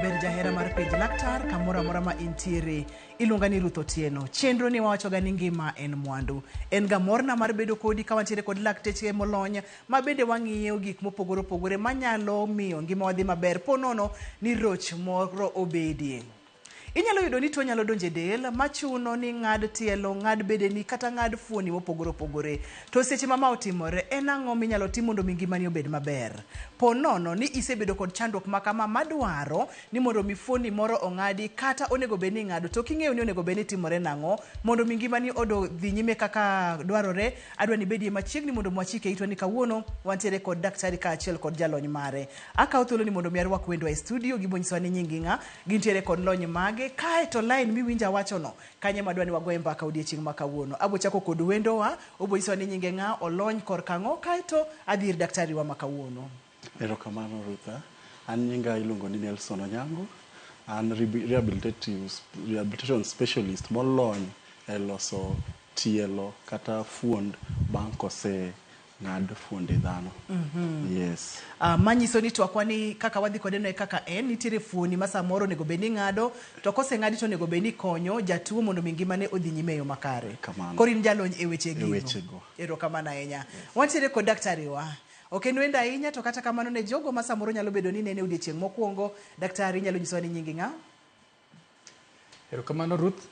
maber jahera mar penj laktar kamoro amora ma intiere. Iluonga ni Ruth Otieno. Chenro ni wawachoga ni ngima en mwandu. En ga morna mar bedo kodi ka wantiere kod lakteche molony ma bende wang'iyo gik mopogore opogore manyalo miyo ngimawa dhi maber po nono ni roch moro obedie. Inyalo yudo ni tuo nyalo donjo e del machuno ni ng'ad tielo, ng'ad bedeni kata ng'ad fuoni mopogore opogore. To seche ma ma otimore, en ang'o minyalo tim mondo mi ngimani obed maber? Po nono ni isebedo kod chandruok ma kama madwaro ni mondo mi fuoni moro ong'adi kata onego bed ni ing'ado to king'eyo ni onego bed ni timore nang'o mondo mi ngimani odhi nyime kaka dwarore, adwa ni ibedie machiegni mondo mi wachike itwa ni kawuono wantiere kod daktari kaachiel kod jalony mare. Akawo thuolo ni mondo mi arwak wendwa e studio gibonyisowa ni nying gi ng'a, gintiere kod lony mage, kae to line miwinjo awachono, kanyo ema adwa ni wagoye mbaka odiechieng' ma kawuono. Abo chako kod wendowa, obonyisowa ni nyinge ng'a, olony korka ang'o, kae to adhi ir daktari wa ma kawuono. Erokamano Rutha. An nyinga iluongo ni Nelson Onyango. An rehabilitation specialist molony e loso tielo kata fuond bang' kose ng'ad fuonde dhano. Yes. Manyiso ni twakwa ni kaka wadhi kode no e kaka en, nitiere fuoni ma samoro onego bed ni ing'ado, to koseng'adi to onego bed ni ikonyo jatuo mondo mi ngimane odhi nyime e yo makare. Kamano. Koro in jalony e weche E gigo. wechego. Erokamano ahinya. Wantiere kod daktari wa. Ok en wendo ahinya to kata kamano ne jogo ma samoro nyalo bedo ni nene odiechieng' mokwongo, daktari inyalo nyisowa ni nyingi ng'a? Erokamano Ruth,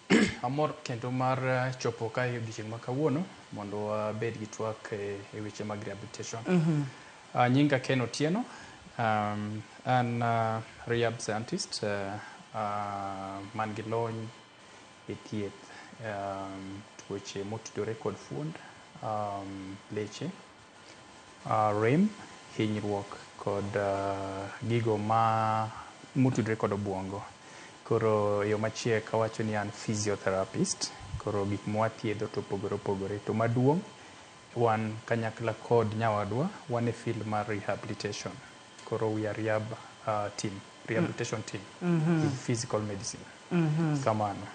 amor kendo mar chopo kae odiochieng' ma kawuono mondo wabed gi twak e weche mag rehabilitation. Nyinga Ken Otieno, an rehab scientist man gi lony e thieth tuoche motudore kod fuond, leche, rem, hinyruok kod gigo ma motudore kod obuongo. Koro e yo machiek awacho ni an physiotherapist, koro gik mwathiedho to opogore opogore. To maduong' wan kanyakla kod nyawadwa, wan e field mar rehabilitation. Koro we are rehab team, rehabilitation team in physical medicine. Kamano.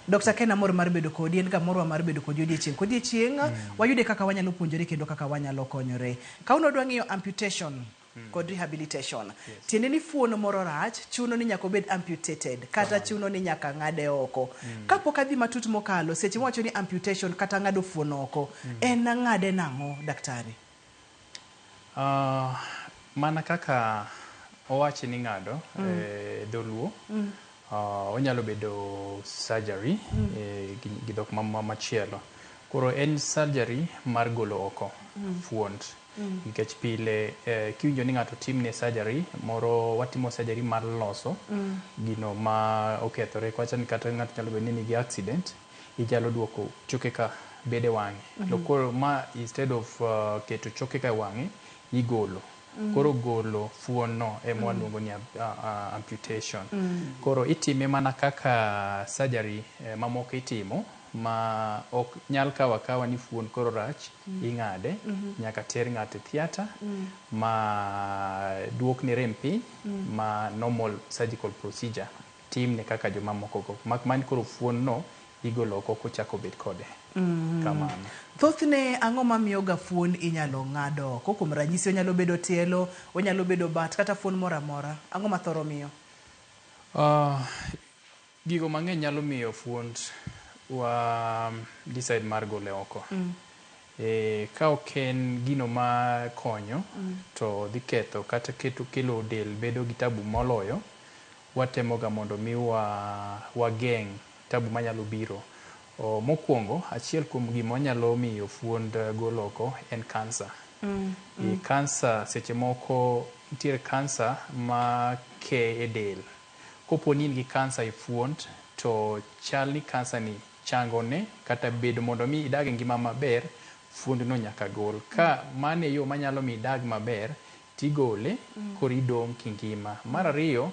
Dr. Ken amor mar bedo kodi, en ga morwa mar bedo kodi odiechieng' kodiechieng'. Wayude kaka wanyalo puonjore kendo kaka wanyalo konyore. Kawuono wadwa ng'iyo amputation kod rehabilitation. Tiende ni fuon moro rach, chuno ni nyaka obed amputated kata chuno ni nyaka ng'ade oko. Kapok adhi matut mokalo, seche mwawacho ni amputation kata ng'ado fuon oko, en ng'ade nang'o daktari? Mana kaka owachi ni ng'ado e dholuo, onyalo bedo surgery gi dhok machielo. Koro en surgery mar golo oko fuond. Nikech pile kiwinjo ni ng'ato timne surgery moro, watimo surgery mar loso gino ma okethore. Kwacha ni kata ng'ato nyalo bedo ni nigi accident, inyalo duoko choke ka bede wang'e. To koro ma instead of keto choke ka e wang'e, igolo. Koro golo fuon no ema waluongo ni amputation. Koro itime mana kaka surgery mamoko itimo ma ok nyal kawo akawa ni fuon koro rach, ing'ade, nyaka ter ng'ato e theatre ma duokne rem piny, ma normal surgical procedure timne kaka jomamoko go. Mak mana ni koro fuon no igolo oko kochako bet kode. Kamano. Thothne ang'o mamiyo ga fuon inyalo ng'ad oko? Kuom ranyisi onyalo bedo tielo, onyalo bedo bat kata fuon moro amora. Ang'o mathoro miyo? Gigo mang'eny nyalo miyo fuond wa decide mar gole oko. Ka ok en gino ma konyo, to dhi ketho kata keto kelo del bedo gi tabu moloyo, watemoga mondo mi wageng' tabu manyalo biro. Mokwongo, achiel kuom gima wanyalo miyo fuond gol oko en kansa. Kansa seche moko nitiere kansa ma ke e del. Kopo ni in gi kansa e fuond, to chal ni kansa ni changone kata bedo mondo mi idag e ngima maber, fuond no nyaka gol. Ka mano e yo manyalo miyo idag maber, tigole, koro idong' kingima. Mar ariyo,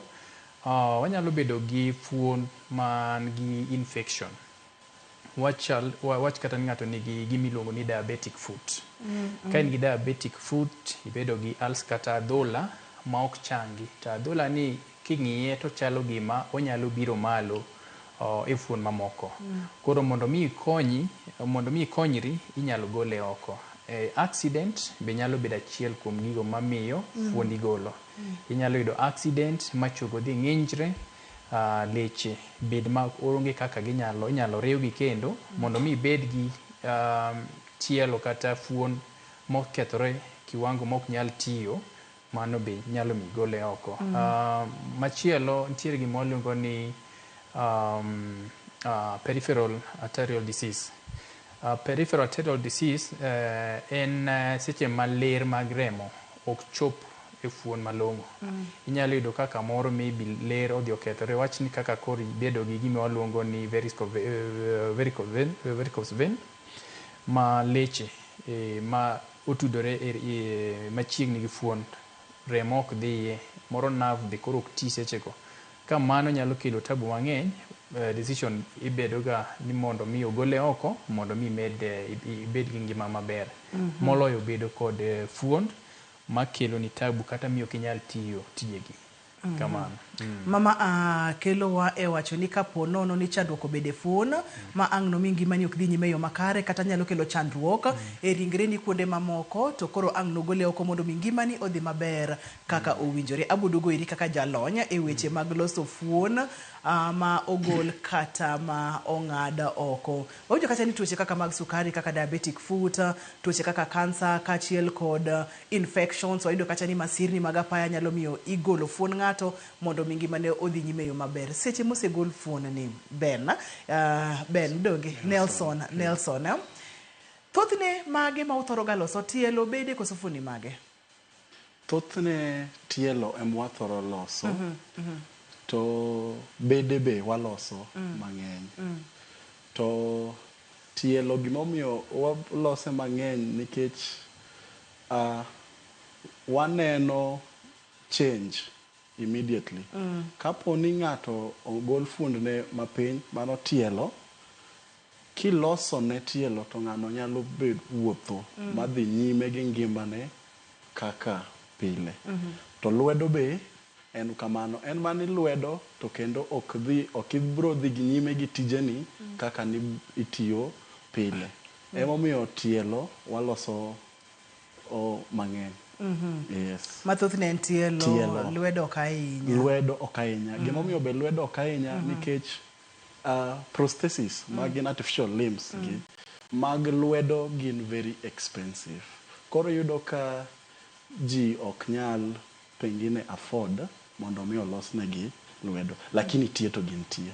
wanyalo bedo gi fuond man gi infection. Wach kata ni ng'ato nigi gima iluongo ni diabetic foot. Ka in gi diabetic foot, ibedo gi ulcer kata adhola ma ok changi. To adhola ni king'iye to chalo gima onyalo biro malo e fuon mamoko. Koro mondo mi ikonyi, mondo mi ikonyri, inyalo gole oko. Accident be nyalo bedo achiel kuom gigo mamiyo fuon igolo. Inyalo yudo accident ma chogo dhi ng'injre, leche bed ma onge kaka ginyalo inyalo riwgi kendo mondo mi ibed gi tielo kata fuon mokethore kiwango mok nyal tiyo, mano be nyalo mi gole oko. Machielo nitiere gima waluongo ni peripheral arterial disease. Peripheral arterial disease en seche ma ler mag remo ok chop e fuon malong'o. Inyalo yudo ka kamoro maybe ler odhi okethore. Wach ni kaka koro ibedo gi gima waluongo ni varicose vein ma leche ma otudore machiegni gi fuon remo ok dhiye moro nerve be koro ok ti sechego. Ka mano nyalo kelo tabu mang'eny, decision ibedo ga ni mondo mi ogole oko mondo mi imed ibed gi ngima maber moloyo bedo kod fuon makelo ni tabu kata miyo ok inyal tiyo tijegi kamano. Mama kelowa e wacho ni kapo nono ni chandruok obede fuon ma ang' nomi ngimani ok dhi nyime e yo makare kata nyalo kelo chandruok e ringreni kuonde mamoko, to koro ang' nogole oko mondo mi ngimani odhi maber kaka owinjore. Aboduogo iri kaka jalony e weche mag loso fuon ma ogol kata ma ong'ad oko. Wawinjo kacha ni tuoche kaka mag sukari kaka diabetic foot, tuoche kaka kansa kaachiel kod infections. Wayudo kacha ni masirni mag apaya nyalo miyo igolo fuon ng'ato mondo mi ngimane odhi nyime e yo maber. Seche mosegol fuon ni Ben, Ben donge Nelson, Nelson eh? Thothne mage ma uthoro ga loso, tielo, bede koso fuoni mage? Thothne tielo ema wathoro loso, to bede be waloso mang'eny. To tielo gimomiyo walose mang'eny nikech waneno change immediately. Kapo ni ng'ato ogol fuondne mapiny, mano tielo, kiloso ne tielo to ng'ano nyalo bed wuotho madhi nyime gi ngimane kaka pile. To lwedo be en kamano. En mana ni lwedo to kendo ok dhi ok ibro dhi nyime gi tijeni kaka ni itiyo pile. Emomiyo tielo waloso mang'eny. Yes. Ma thothne en tielo, Tielo. lwedo ok ahinya. Lwedo ok ahinya. Gimomiyo be lwedo ok ahinya nikech prosthesis ma gin artificial limbs gi mag lwedo gin very expensive. Koro iyudo ka ji ok nyal pengine afford mondo mi olosnegi lwedo, lakini tie to gintie.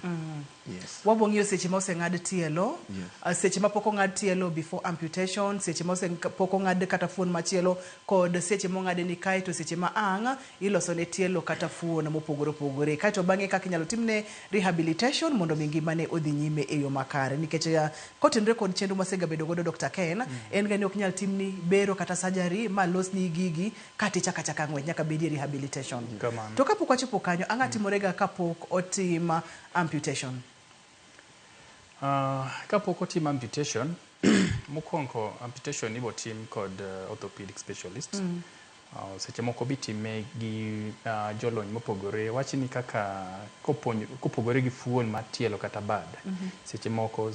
Yes. Wabo ng'iyo seche ma oseng'ad tielo, Yes. Seche ma pok ong'ad tielo before amputation, seche ma pok ong'ad kata fuon machielo, kod seche mong'ade ni kae to seche ma ang' iloso ne tielo kata fuon mopogore opogore. Kae to bang'e kaka inyalo timne rehabilitation mondo mi ngimane odhi nyime e yo makare. Nikech kotenore kod chenro masegabedo godo Dr. Ken, en ga ni ok nyal timni bero kata surgery ma losni gigi kata ichako achaka ng'wech, nyaka bedie rehabilitation. Kamano. To kapok wachopo kanyo, ang'o timorega kapok otim amputation? Kapok otim amputation, mokwongo amputation ibo tim kod orthopedic specialist. Seche moko bitime gi jolony mopogore. Wach ni kaka kopogore gi fuon mar tielo kata bad. Seche moko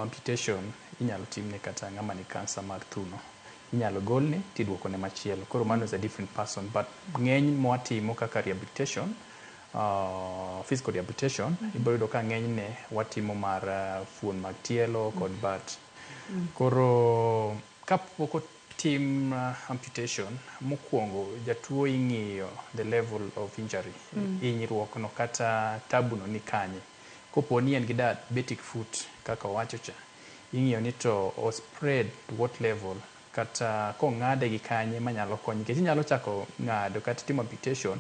amputation inyalo timne kata ng'ama ni kansa mar thuno. Inyalo golne tiduokone machielo. Koro mano is a different person. But ng'eny mwatimo kaka rehabilitation, physical rehabilitation, ibiro yudo ka ng'enyne watimo mar fuon mag tielo kod bat. Koro kapok otim amputation, mokwongo jatuo ing'iyo the level of injury, hinyruok no kata tabu no ni kanye. Kopo ni en gi diabetic foot kaka owacho cha, ing'iyo ni to o spread to what level, kata kong'ade gi kanye manyalo konyo. Nikech inyalo chako ng'ado kata timo amputation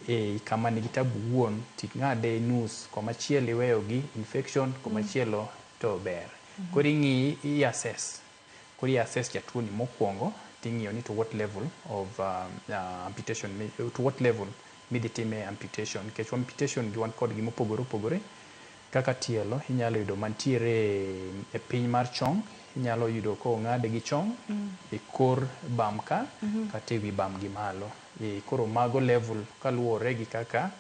e kama nigi tabu wuon, ting'ade nus, komachielo iweyo gi infection, komachielo to ber. Koro ing'i i assess. Koro i assess jatuo ni mokwongo, ting'iyo ni to what level of amputation, to what level midhi time amputation. Nikech amputation gi wan kodgi mopogore opogore. Kaka tielo, inyalo yudo mantiere e piny mar chong, inyalo yudo kong'ade gi chong, e kor bam ka, kata ewi bam gi malo. Koro mago level kaluwore gi kaka,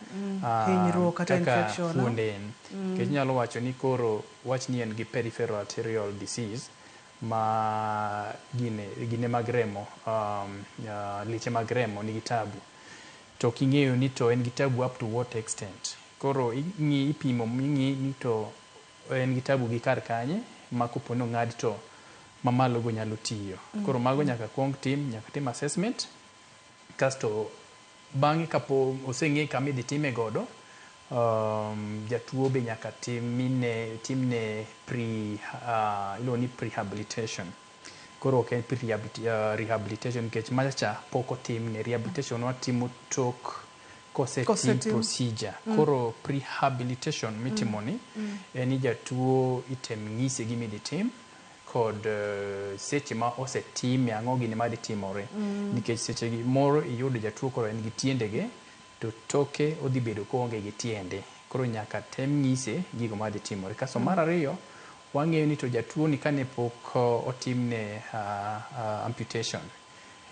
Hinyruok kata kaka infection, no? fuonde en. Nikech inyalo wacho ni koro wach ni en gi peripheral arterial disease, Ma gine mag remo, leche mag remo nigi tabu. To ok ing'eyo ni to en gi tabu up to what extent. Koro ing'i ipimo ming'i ni to en gi tabu gi kar kanye ma kopo ni ong'ad to mamalo go nyalo tiyo. Koro mago nyaka kuong tim, nyaka tim assessment. Kasto bang'e kapo oseng'e kama idhi time godo, jatuo be nyaka timne pre iluongo ni prehabilitation. Koro ok en rehabilitation nikech macha cha pok otimne rehabilitation, watimo tok kosetim Kosetim. procedure. Koro prehabilitation mitimo ni en ni jatuo item nyise gima idhi tim kod seche ma osetime ang'o gini madhi timore. Nikech seche gi moro iyudo jatuo koro en gi tiendege to toke odhi bedo koonge gi tiende. Koro nyaka tem nyise gigo madhi timore. Kasto mar ariyo, wang'eyo ni to jatuo ni kane pok otimne amputation,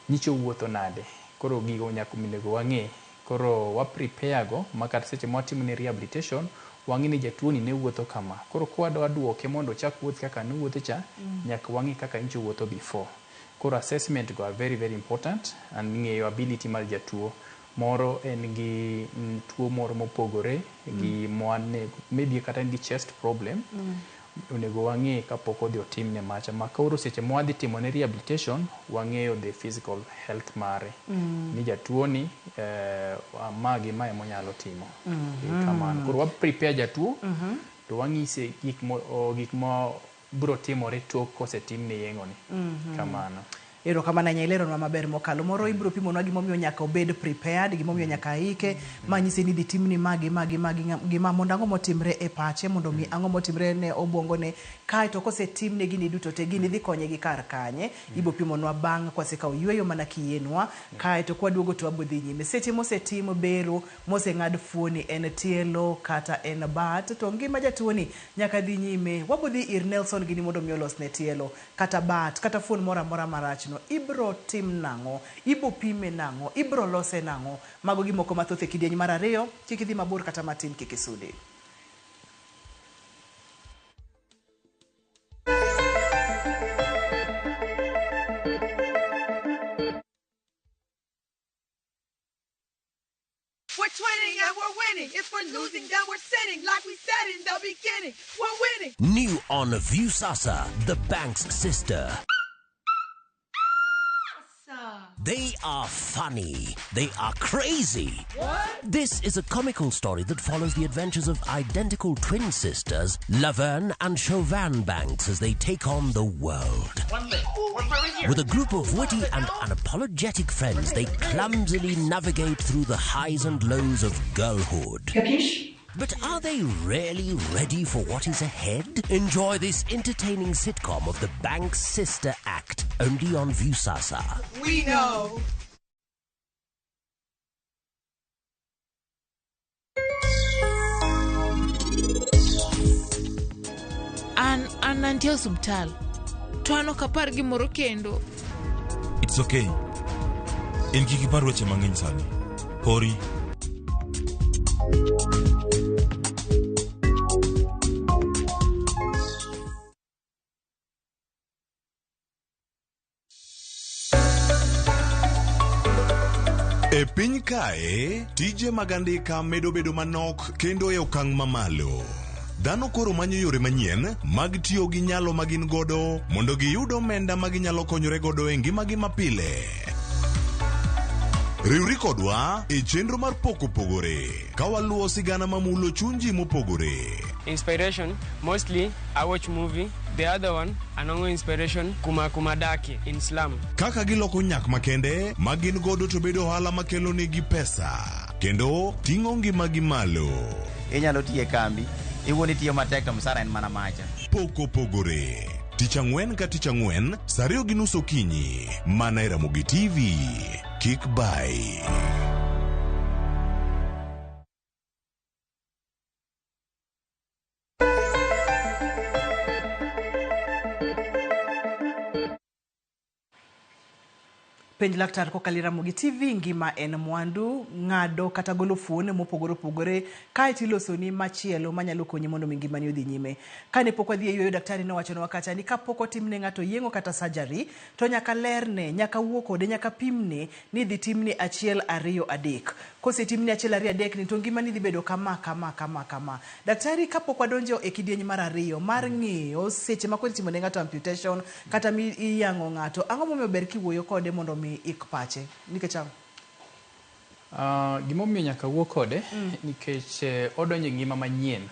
nyicho owuotho nade. Koro gigo nyaka onego wang'e. Koro wa prepare go ma kata seche ma watimone rehabilitation, wang'e ni jatuo ni ne wuotho kama. Koro kwadwa duoke mondo ochak wuoth kaka nowuotho cha, nyaka wang'e kaka nyicho owuotho before. Koro assessment go are very very important and ng'eyo ability mar jatuo. Moro en gi tuo moro mopogore gi mwane, maybe kata en gi chest problem. Onego wang'e kapok odhi otimne macha. Ma koro seche ma wadhi timone rehabilitation, wang'eyo the physical health mare. Ni jatuo ni ma gi mae monyalo timo. Kamano. Koro wa prepare jatuo, to wang'ise gik mo biro timore tok kosetimne yeng'o ni. Kamano. Erokamano ahinya, ileronwa maber mokalo. Moro ibiro pimonwa gimomiyo nyaka obed prepared, gimomiyo nyaka ike, ma nyise ni idhi timni ma gi ma gi ma gi ma, mondo ang'o motimre e pache, mondo mi ang'o motimre ne obwongone, kaeto kosetimne gini duto te, gini dhi konye gi kar kanye. Ibiro pimonwa bang' kwasekawo yweyo mana kiyienwa, kaeto kwaduogo to wabiro dhi nyime. Seche mosetim bero, moseng'ad fuoni, en tielo kata en bat, to ngima jatuoni nyaka dhi nyime. Wabiro dhi ir Nelson gini mondo mi olosne tielo, kata bat, kata fuon moro amora marach no. Ibro tim nang'o? Ibo pime nang'o? Ibro lose nang'o? Mago gimoko mathoth e kidieny mar ariyo. Kik idhi mabor kata matin, kik isudi. We're twinning and we're winning. If we're losing, then we're sinning. Like we said in the beginning, we're winning. New on Viusasa, the bank's sister. They are funny. They are crazy. What? This is a comical story that follows the adventures of identical twin sisters, Laverne and Chauvin Banks, as they take on the world. One leg. One right here. With a group of witty and unapologetic friends, they clumsily navigate through the highs and lows of girlhood. Capiche? But are they really ready for what is ahead? Enjoy this entertaining sitcom of the Banks Sister Act, only on Viusasa. We know. An antie osuptal. To an ok apar gimoro kendo. It's okay. In kik ipar weche mang'eny sani. Hori. E piny kae, tije mag andika medo bedo manok kendo e okang' mamalo. Dhano koro manyo yore manyien mag tiyo gi nyalo ma gin godo mondo giyud omenda ma ginyalo konyore godo e ngimagi mapile. Riwri kodwa e chenro mar Pok Opogore ka waluwo sigana mamulo chuny ji mopogore. Inspiration, mostly I watch movie. The other one, anongo inspiration, kuma kuma daki in slum. Kaka giloko nyak makende ma gin godo to bedo ohala makelo negi pesa kendo ting'o ngimagi malo. Inyalo tiyo e kambi, iwuon itiyo matek to msara en mana macha. Pok Opogore. Tich ang'wen ka tich ang'wen, saa 2:30 okinyi, mana e Ramogi TV. Kik bai. Penj Laktar kokalo e Ramogi TV, ngima en mwandu, ng'ado kata golo fuon mopogore opogore kaeto ilosoni machielo manyalo konyi mondo mi ngimani odhi nyime. Kane pok wadhi e yueyo, daktari nowachonwa kacha ni kapok otimne ng'ato yeng'o kata surgery, to nyaka lerne, nyaka wuo kode, nyaka pimne ni idhi timni achiel ariyo adek. Kosetimni achiel ariyo adek ni to ngimani dhi bedo kama kama kama kama. Daktari kapok wadonjo e kidieny mar ariyo mar ng'iyo seche ma koro itimo ne ng'ato amputation kata mi iyang'o ng'ato, ang'o momiyo ber kiwuoyo kode mondo mi ik pache? Nikech ang'o? Gimomiyo nyaka wuo kode nikech odonjo e ngima manyien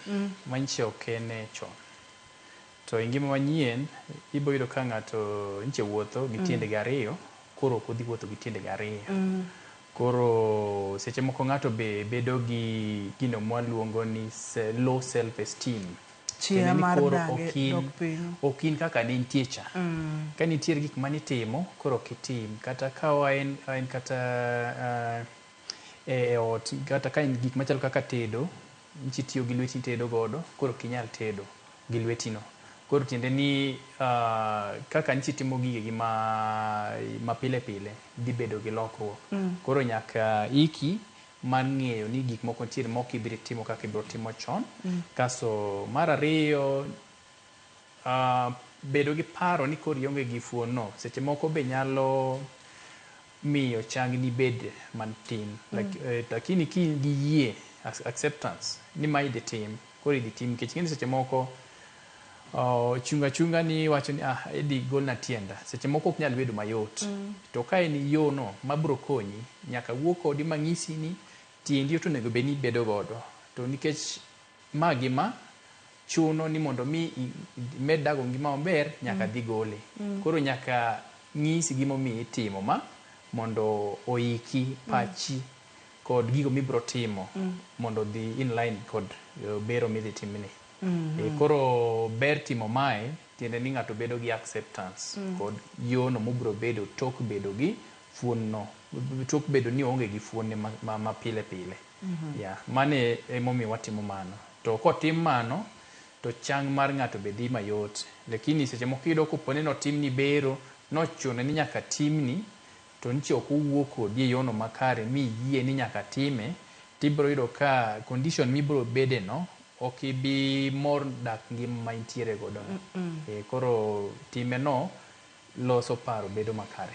manyiche ok ene chon. To e ngima manyien ibo yudo ka ng'ato nyiche wuotho gi tiendege ariyo, koro ok odhi wuotho gi tiendege ariyo. Koro seche moko ng'ato be bedo gi gino mwaluongo ni low self esteem. Chia Tiende ni mar koro dange ok in- dok piny. ok in kaka ne intie cha. Ka nitiere gik manitimo, koro ok itim. Kata ka en, en kata e ot, kata ka en gik machalo kaka tedo, nyiche itiyo gi lweti itedo godo, koro ok inyal tedo gi lweti no. Koro tiende ni kaka nyiche itimo gigegi ma pile pile dhi bedo gi lokruok. Koro nyaka iki mar ng'eyo ni gik moko nitiere mok ibiro timo kaka ibiro timo chon. Kasto mar ariyo, bedo gi paro ni koro ionge gi fuon no, seche moko be nyalo miyo changni bed matin. Lakini ki in gi yie, acceptance, ni ma idhi tim, koro idhi tim. Nikech ing'e ni seche moko chunga chunga ni iwacho ni ah, idhi golna tienda. Seche moko ok nyal bedo mayot. To ka en yo no mabiro konyi, nyaka wuo kodi mang'isi ni tiendi to onego bed ni ibedo godo. To nikech ma gima chuno ni mondo mi imed dago ngima maber, nyaka dhi gole. Koro nyaka ng'isi gimomiyo itimo ma mondo oiki pachi kod gigo mibiro timo mondo odhi in line kod bero midhi timni. Koro ber timo mae tiende ni ng'ato bedo gi acceptance kod yono mobiro bedo tok bedo gi fuon no, tok bedo ni oonge gi fuonne ma pile pile. Yeah, mano emomiyo watimo mano. To kotim mano, to chang mar ng'ato be dhi mayot. Lakini seche moko iyudo kopo ni notimni bero, nochuno ni nyaka timni, to nitie ok owuo kodi e yono makare miyie ni nyaka time, tibiro yudo ka condition mibiro bede no, ok ibi mor dak ngima ma intiere godo no. Koro time no loso paro bedo makare.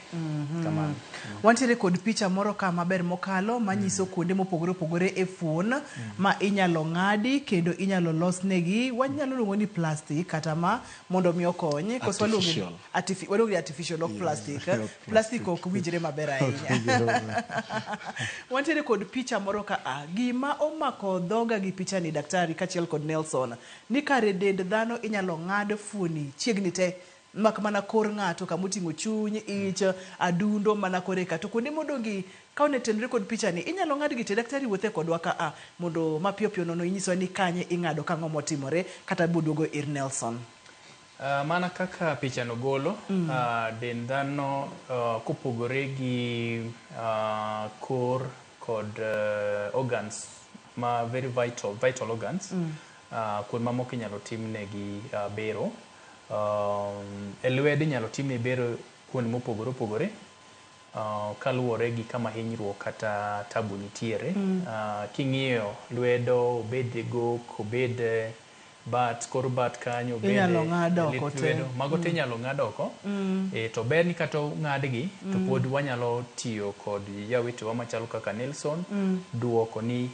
Kamano. Wantiere kod picha moro ka maber mokalo manyiso kuonde mopogore opogore e fuon ma inyalo ng'adi kendo inyalo losnegi, wanyalo luongo ni plastic kata ma mondo mi okony. Koso waluonge Artificial. Waluonge ni artificial, ok plastic. Ok. Plastic ok winjre maber ahinya. Wantiere kod picha moro ka a gima omako dhoga gi picha ni daktari kaachiel kod Nelson ni kare dend dhano inyalo ng'ad fuoni chiegni te mak mana kor ng'ato kamoting'o chuny, ich, adundo mana kore ka. To kuonde modong' ka onetenre kod picha ni inyalo ng'ad gi te. Daktari wuothe kodwa ka a mondo mapiyo piyo nono inyiswa ni kanye ing'ado kang'o motimore kata boduogo ir Nelson. Mana kaka picha no golo, dend dhano kopogore gi kor kod organs ma very vital, vital organs, kuond mamoko inyalo timnegi bero. E lwedo inyalo timne bero kuond mopogore opogore kaluwore gi kama hinyruok kata tabu nitiere. King'iyo lwedo, obed gok, obed bat, kor bat kanyo, obed Inyalo ng'ad e oko lith te. lwedo, mago te inyalo ng'ad oko. To ber ni kata ong'adgi to pod wanyalo tiyo kod jawetewa machalo kaka Nelson duoko ni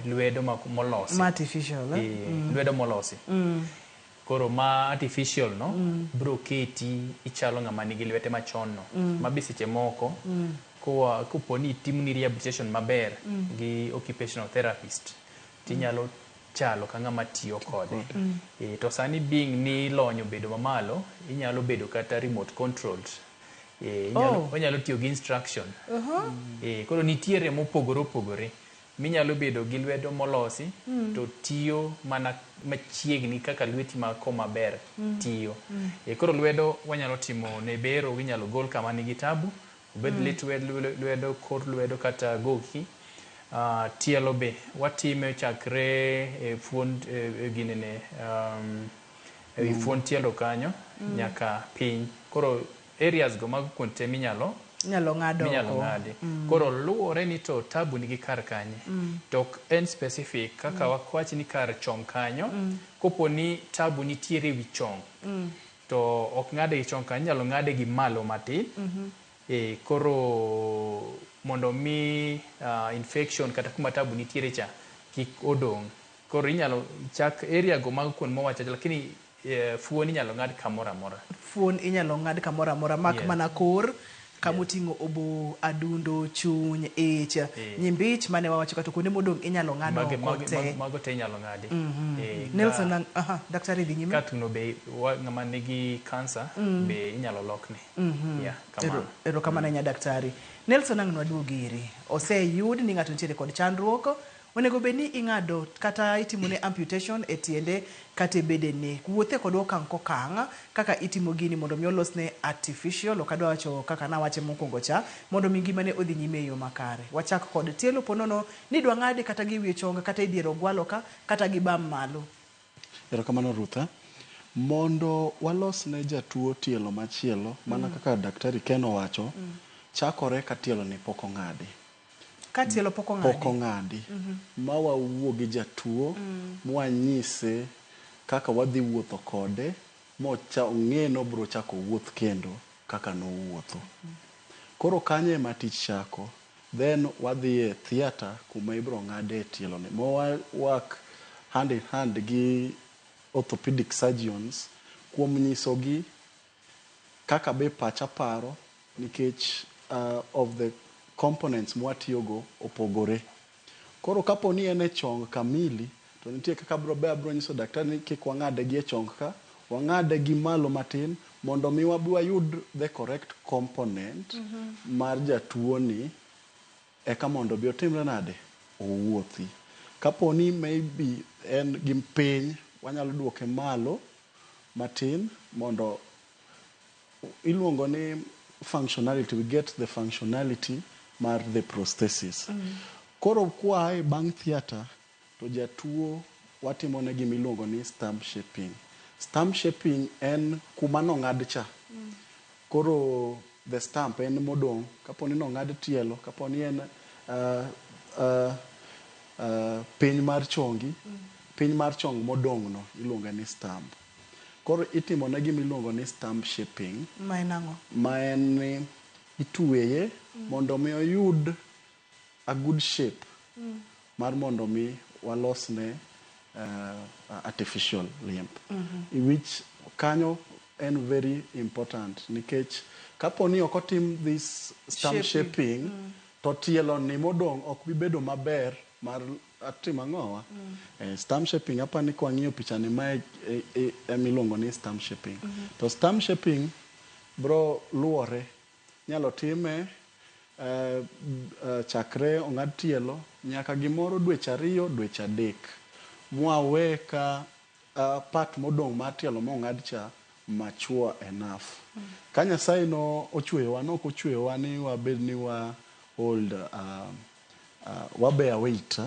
lwedo molosi. Ma artificial, eh? Lwedo molosi. Koro ma artificial no biro keti ichalo ng'ama nigi lwete machon no. Ma be seche moko koa kopo ni itimni rehabilitation maber gi occupational therapist tinyalo chalo ka ng'ama tiyo kode. To sani being ni lony obedo mamalo, inyalo bedo kata remote controlled. Oh. Onyalo tiyo gi instruction. Koro nitiere mopogore opogore minyalo bedo gi lwedo molosi to tiyo mana machiegni kaka lweti ma koma ber tiyo. Koro lwedo wanyalo timo ne bero, inyalo gol kama nigi tabu, obed lith lwedo, kor lwedo kata goki. Tielo be watime chakre e fuond ginene ewi fuond tielo kanyo nyaka piny. Koro areas go mago kuond te minyalo Inyalo ng'ad Minyalo oko. ng'adi. Koro luwore ni to tabu nigi kar kanye. To ok en specific kaka wakwach ni kar chong kanyo. Kopo ni tabu nitiere wi chong. To ok ng'ade gi chong kanyo, inyalo ng'ade gi malo matin. Koro mondo mi infection kata kuma tabu nitiere cha kik odong'. Koro inyalo chak area go mag kuond mowacho lakini fuon inyalo ng'ad kamoro amora. Fuon inyalo ng'ad kamoro amora mak mana kor kamoting'o obo, adundo, chuny, ich, nyimbich mane wawacho kata kuonde modong' inyalo ng'ad oko te. Mago te inyalo ng'adi. Nelson, aha, daktari dhi nyime. Ka thuno be ng'ama nigi kansa be inyalo lokne. Yeah, kamano. Erokamano ahinya daktari. Nelson ang' nwaduog iri. Oseyud ni ng'ato nitiere kod chandruok, onego bed ni ing'ado kata itimone amputation e tiende kata e bedene. Wuothe kod okang' kokang' kaka itimo gini mondo mi olosne artificial, ok adwa wacho kaka nawache mokwongo cha, mondo mi ngimane odhi nyime e yo makare. Wachak kod tielo ponono ni idwa ng'ade kata gi wiye chong kata e dier ogwalo ka kata gi bam malo. Erokamano Rutha. Mondo walos ne jatuo tielo machielo, mana kaka daktari Ken owacho, chakore ka tielo ni pok ong'adi. Ka tielo pok ong'adi. Pok ong'adi. Ma wawuo gi jatuo, mwanyise kaka wadhi wuotho kode, mocha ong'e ni obiro chako wuoth kendo kaka nowuotho. Koro kanyo ema tich chako. Then wadhi e theatre kuma ibiro ng'ade tielo ni. Ma wa work hand in hand gi orthopedic surgeons kuom nyisogi kaka be pacha paro nikech of the components mwatiyogo opogore. Koro kapo ni en e chong kamili, to nitie kaka abro be abro nyiso daktari ni kik wang'ade gi e chong ka, wang'ade gi malo matin mondo mi wabi wayud the correct component mar jatuo ni eka mondo bi otimre nade? Owuothi. Kapo ni maybe en gi piny, wanyalo duoke malo matin mondo iluongo ni functionality, we get the functionality mar the prosthesis. Koro kwa e bang' theatre to jatuo watimo ne gima iluongo ni stump shaping. Stump shaping en kuma nong'ad cha. Koro the stump en modong' kapo ni nong'ad tielo, kapo ni en piny mar chongi, piny mar chong modong' no iluongo ni stump. Koro itimo ne gima iluongo ni stump shaping. Ma en ang'o? Ma en ni itweye mondo mi oyud a good shape mar mondo mi walosne artificial limb. Which kanyo en very important nikech kapo ni ok otim this stump shaping, to tielo ni modong' ok bi bedo maber mar atimo ang'owa. Stump shaping apa ni kwang'iyo picha ni mae emiluongo ni stump shaping. To stump shaping bro luwore nyalo time chakre ong'ad tielo nyaka gimoro dweche 2 dweche 3 mwawe ka part modong' mar tielo mong'ad cha mature enough. Ka Nyasaye no ochweyowa, nok ochweyowa ni wabed ni wa hold wa bear weight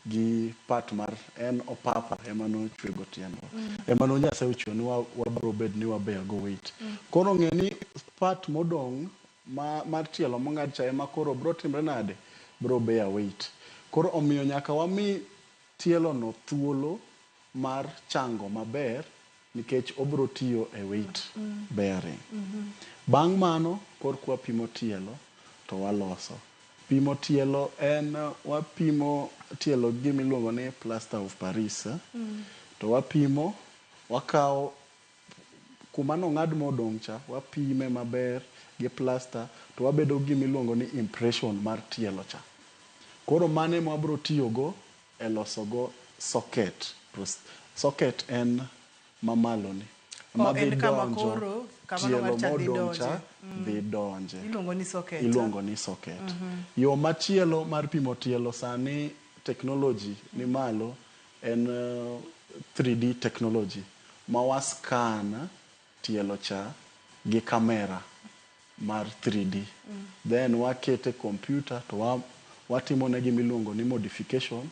gi part mar en opapa ema nochwego tiendwa. Ema no Nyasaye ochweyo ni wabro bed ni wa bear go weight. Koro ng'e ni part modong' mar tielo mong'ad cha ema koro bro timre nade? Bro bear weight. Koro omiyo nyaka wami tielo no thuolo mar chango maber nikech obro tiyo e weight bearing. Bang' mano korka wapimo tielo to waloso. Pimo tielo en wapimo tielo gi gima iluongo ni plaster of Paris. To wapimo, wakawo kuma nong'ad modong' cha, wapime maber gi plaster to wabedo gi gima iluongo ni impression mar tielo cha. Koro mano ema wabro tiyogo e loso go socket. Socket en mamalo ni. Oh, en kama koro kama tielo nong'ad cha dhi modong' cha donje. dhi donje. Iluongo ni socket. Iluongo ni socket. Yo machielo mar pimo tielo sani technology ni malo en 3D technology ma wa scan tielo cha gi kamera mar 3D. Then wakete computer to watimo ne gima iluongo ni modification.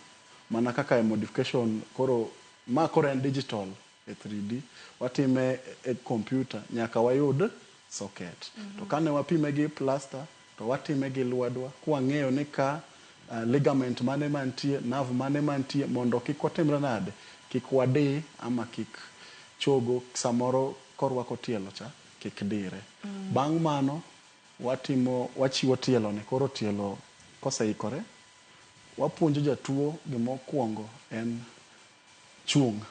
Mana kaka e modification koro ma koro en digital e 3D watime e computer nyaka wayud socket. To kane wapime gi plaster to watime gi lwetwa kwang'eyo ni ka ligament mane mantie, nerve mane mantie mondo kik watimre nade, kik wadi ama kik chogo samoro korwako tielo cha kik dire. Bang' mano watimo wachiwo tielo ni koro tielo koseikore wapuonjo jatuo gimokwongo en chung'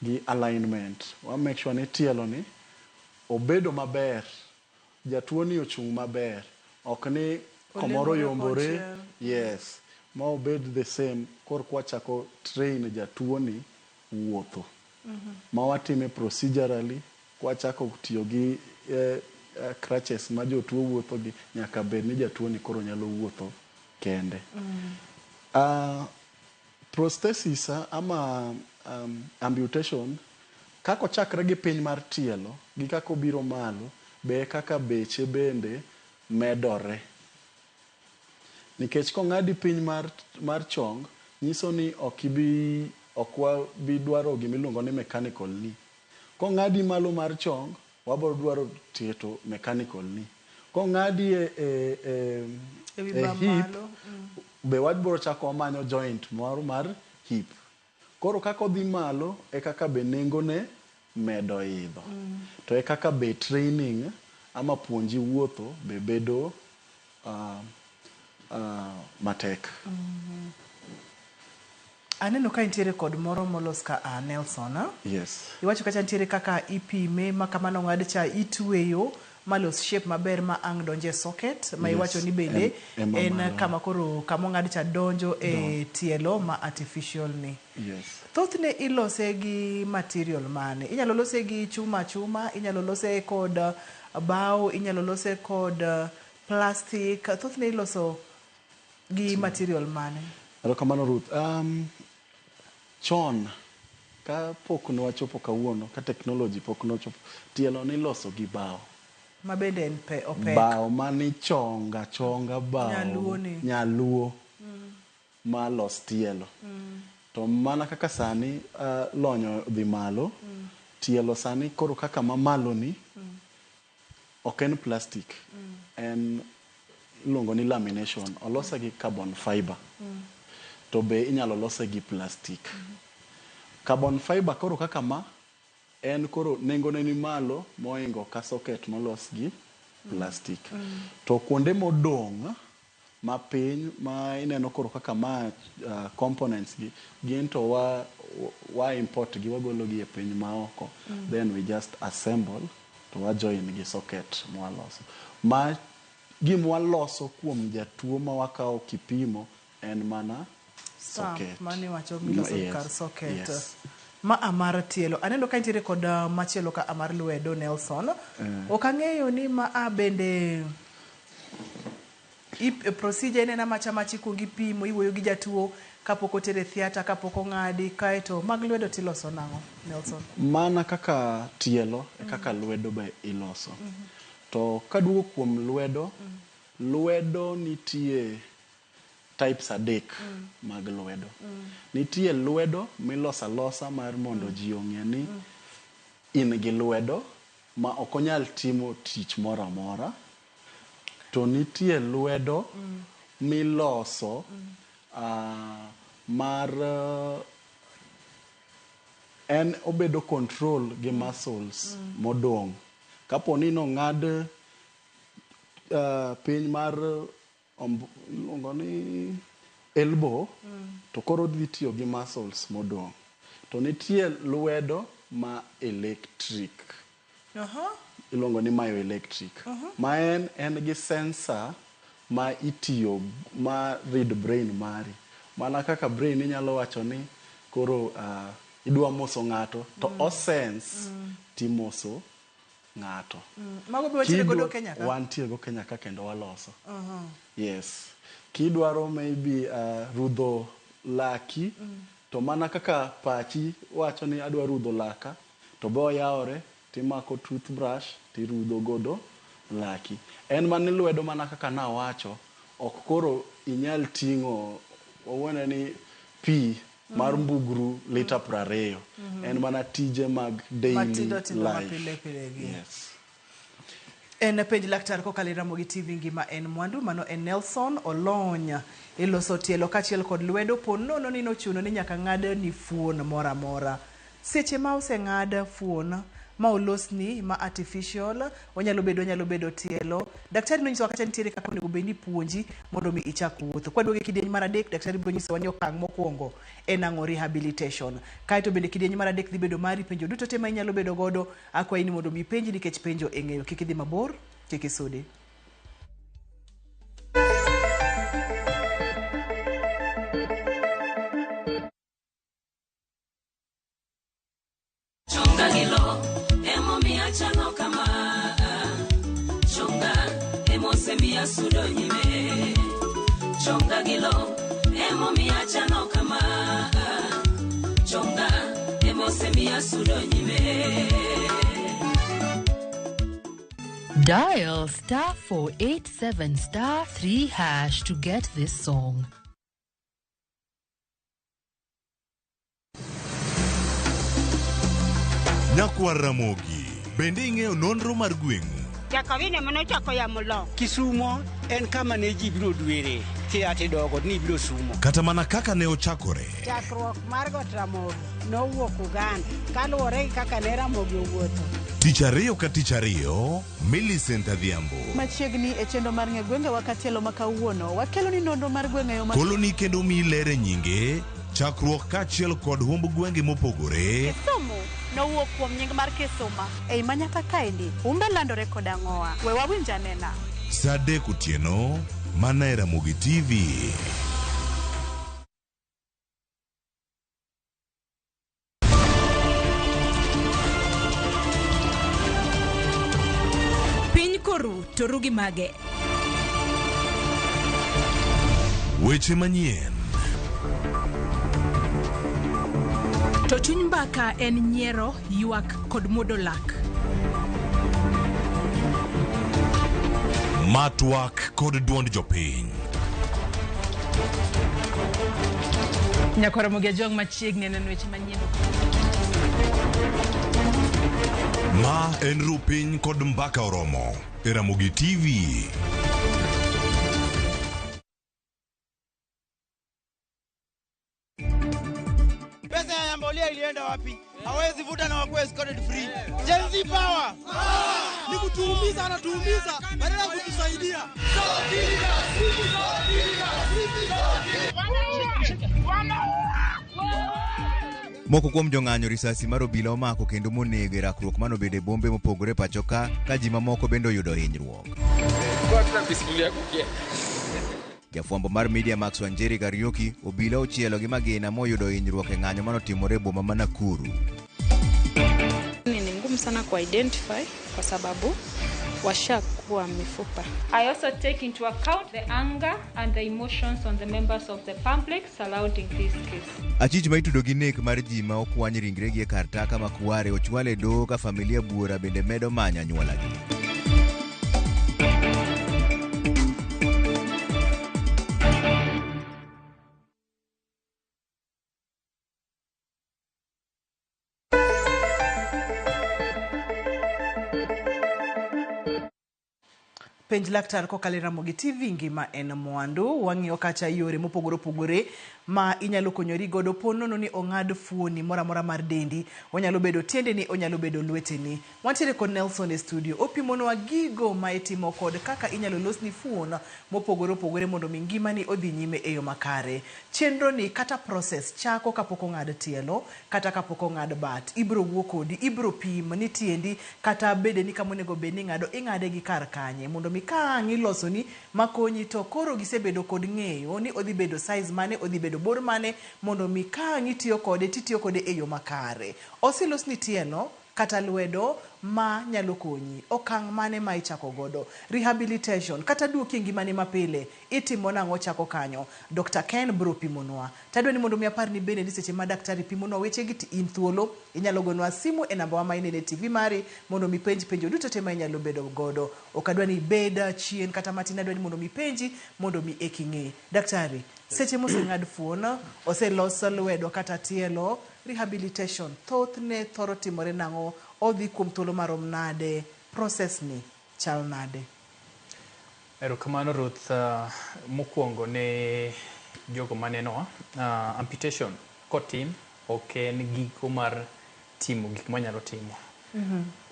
gi alignment. Wa make sure ni tielo ni obedo maber, jatuo ni ochung' maber, ok ni komoro Olengore yombore. konchiel. Yes, ma obed the same kor kwachako train jatuo ni wuotho. Ma watime procedurally kwachako tiyo gi crutches ma jotuo wuotho gi nyaka bed ni jatuo ni koro nyalo wuotho kende. Prosthesis ama amputation kaka ochakre gi piny mar tielo gi kaka obiro malo be kaka beche bende medore. Nikech kong'adi piny mar chong nyiso ni ok ibi ok wabi dwaro gimiluongo ni mechanical knee. Kong'adi malo mar chong wabiro dwaro keto mechanical knee. Kong'adi e E wi e bam hip malo. Be wabiro chako wamanyo joint moro mar hip. Koro kaka odhi malo e kaka be nengone medo idho. To e kaka be training ama puonji wuotho be bedo matek. Aneno ka nitiere kod moro molos ka a Nelson. Ah? Yes. Iwacho kacha nitiere kaka ipime ma kama nong'ad cha itweyo malos shape maber ma ang' donjo e socket ma Yes. iwacho ni bende Ema en malo. kama koro kama ong'ad cha donjo e tielo ma artificial ni. Yes. Thothne ilose gi material mane? Inyalo lose gi chuma chuma, inyalo lose kod bao, inyalo lose kod plastic. Thothne iloso gi material mane? Erokamano Ruth. Chon ka pok nwachopo kawuono, ka technology pok nochopo, tielo niloso gi bao. Ma bende en pe, opek. Bao manichonga chonga bao. Nyaluo ni. Nyaluo. Ma los tielo. To mana kaka sani lony odhi malo, tielo sani koro kaka mamalo ni, ok en plastic. En iluongo ni lamination. Olose gi carbon fiber. To be inyalo lose gi plastic. Carbon fiber koro kaka ma, en koro nengone ni malo mohingo ka socket molos gi plastic. To kuonde modong' mapiny ma ineno koro kaka ma components gi, gin to wa import gi wagolo gi e piny maoko. Then we just assemble to wa join gi socket mwaloso. Ma gimwaloso kuom jatuo ma wakawo kipimo en mana Stamp socket. mane iwacho miloso Yes, kar socket. yes. Ma amar tielo. Aneno ka nitiere kod machielo ka amar lwedo Nelson. Ok ang'eyo ni ma a bende procedure en ena macha macha ikuongo ipimo iwuoyo gi jatuo kapok otere theatre kapok ong'adi kaeto mag lwedo tiloso nang'o Nelson? Mana kaka tielo e kaka lwedo be iloso. To kaduogo kuom lwedo, lwedo nitie types adek mag lwedo. Nitie lwedo miloso alosa mar mondo ji ong'e ni in gi lwedo ma ok onyal timo tich moro amora. To nitie lwedo miloso mar en obedo control gi muscles modong'. Kapo ni nong'ad piny mar iluongo ni elbow, to koro odhi tiyo gi muscles modong'. To nitie lwedo ma electric. Iluongo ni myoelectric. Ma en gi sensor ma itiyo ma read brain mari. Mana kaka brain inyalo wacho ni koro idwa moso ng'ato to o sense timoso ng'ato. Mago be wantiere godo Kenya ka? Wantiere go Kenya ka kendo waloso. Yes. Kidwaro maybe rudho laki, to mana kaka pachi wacho ni adwa rudho laka, to be oyawore timako toothbrush tirudho godo laki. En mana lwedo mana kaka nawacho, ok koro inyal ting'o wawuone ni pi mar mbugru lita 20. En mana tije mag daily Matindo tindo life. mapile pile gi. Yes. En penj laktar kokalo e Ramogi TV ngima en mwandu. Mano en Nelson Olony e loso tielo kaachiel kod lwedo po nono ni nochuno ni nyaka ng'ad ni fuon moro amora. Seche ma oseng'ad fuon ma olosni ma artificial, onyalo bedo onyalo bedo tielo. Daktari nonyisowa kacha nitiere kaka onego bed ni ipuonji mondo mi ichak wuotho. Kwaduogo e kidieny mar adek, daktari biro nyisowa ni okang' mokwongo en ang'o rehabilitation. Kaeto bende kidieny mar adek dhi bedo mari penjo duto te ma inyalo bedo godo akwayi ni mondo mi ipenji nikech penjo e ng'eyo. Kik idhi mabor, kik isudi. Chonga gi lo emomiyo achalo kama Chonga emosemiya sudo nyime Chonga gi lo emomiyo achalo kama Chonga emosemiya sudo nyime Dial star 487 star 3 hash to get this song. Nyakwar Ramogi, bende ing'eyo nonro mar gweng'u? Jakawine manochako yamo lo. Kisumo en kama ne ji biro dwere kia tidogo ni biro sumo. Kata mana kaka ne ochakore. Chakruok mar Got Ramogi nowuok Uganda kaluwore gi kaka ne Ramogi owuotho. Tich ariyo ka tich ariyo, Millicent Adhiambo. Machiegni e chenro mar ng'e gwengewa katielo ma kawuono, wakelo ni nonro mar gwenge yo ma Koloni kendo miyi ler e nyinge, chakruok kaachiel kod humb gwenge mopogore. Kisumu nowuok kuom nying mar Kisuma. Ei manyaka kaendi, humbe landore kod ang'owa. We wawinj anena. Saa adek otieno, mana e Ramogi TV. Piny koru to ru gi mage. Weche manyien. To chuny mbaka en nyiero, ywak kod muodo lak. Ma twak kod duond jopiny. Nyakwar Ramogi Ajwang' machiegni neno weche manyien. Ma en ru piny kod mbaka oromo e Ramogi TV. Pesa ya mbolea ilienda wapi? Hawezi vuta na wakuwe escorted free. Gen Z power. Ni kutuumiza, anatuumiza badala ya kutusaidia. Moko kuom jong'anyo risasi mar obila omako kendo monego e rakruok manobedo e bombe mopogore pacho ka ka ji mamoko bende oyudo hinyruok. Jafwambo mar Media Max Wanjeri Kariuki obila ochielo gi magina moyudo hinyruok e ng'anyo manotimore e boma ma Nakuru. Ni ngumu sana ku identify kwa sababu washakuwa mifupa. I also take into account the anger and the emotions on the members of the public surrounding this case. Achich ma itudo gi nek mar ji ma okwany ringregi e kar taka ma Kware ochwal e doho ka familia buora bende medo manyo anyuolagi. Penj laktar kokalo e Ramogi TV ngima en mwandu. Wang'iyo kacha yore mopogore opogore ma inyalo konyori godo po nono ni ong'ad fuoni moro amora mar dendi. Onyalo bedo tiendeni, onyalo bedo lweteni. Wantiere kod Nelson e studio. Opimonwa gigo ma itimo kod kaka inyalo losni fuon mopogore opogore mondo mi ngimani odhi nyime e yo makare. Chenro ni kata process chako kapok ong'ad tielo kata kapok ong'ad bat. Ibro wuo kodi, ibro pim ni tiendi kata bedeni kama onego bed ni ing'ado, ing'ade gi kar kanye mondo mi ka ang' ilosoni makonyi to koro gisebedo kod ng'eyo ni odhi bedo size mane, odhi bedo bor mane mondo mi ka ang' itiyo kode titiyo kode e yo makare. Oselosni tielo kata lwedo ma nyalo konyi. Okang' mane ma ichako godo? Rehabilitation kata duoki e ngimani mapile itimo nang'o chako kanyo? Dr. Ken bro pimonwa. Tadwa ni mondo mi apar ni bende ni seche ma daktari pimonwa wechegi to in thuolo inyalo gonwa simu e namba wa ma inene e TV mari mondo mi penj penjo duto te ma inyalo bedo godo. Ok adwa ni ibed chien kata matin, adwa ni mondo mi ipenji mondo mi eki ng'e. Daktari, seche moseng'ad fuon, oselos lwedo kata tielo, rehabilitation thothne thoro timore nang'o? Odhi kuom thuolo marom nade? Process ni chal nade? Erokamano Ruth. Mokwongo ne jogo manenowa, amputation kotim ok en giko mar timo gik mwanyalo timo.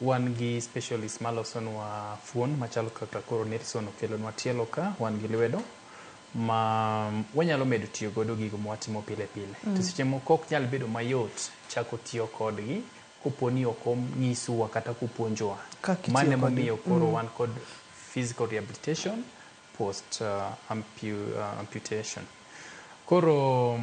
Wan gi specialist malosonwa fuon machalo kaka koro Nelson okelonwa tielo ka, wan gi lwedo ma wanyalo medo tiyo godo gigo mwatimo pile pile. To seche moko ok nyal bedo mayot chako tiyo kodgi kopo ni ok onyiswa kata kopuonjwa. Kaka itiyo Mano kode. emomiyo koro wan kod physical rehabilitation post amputation. Koro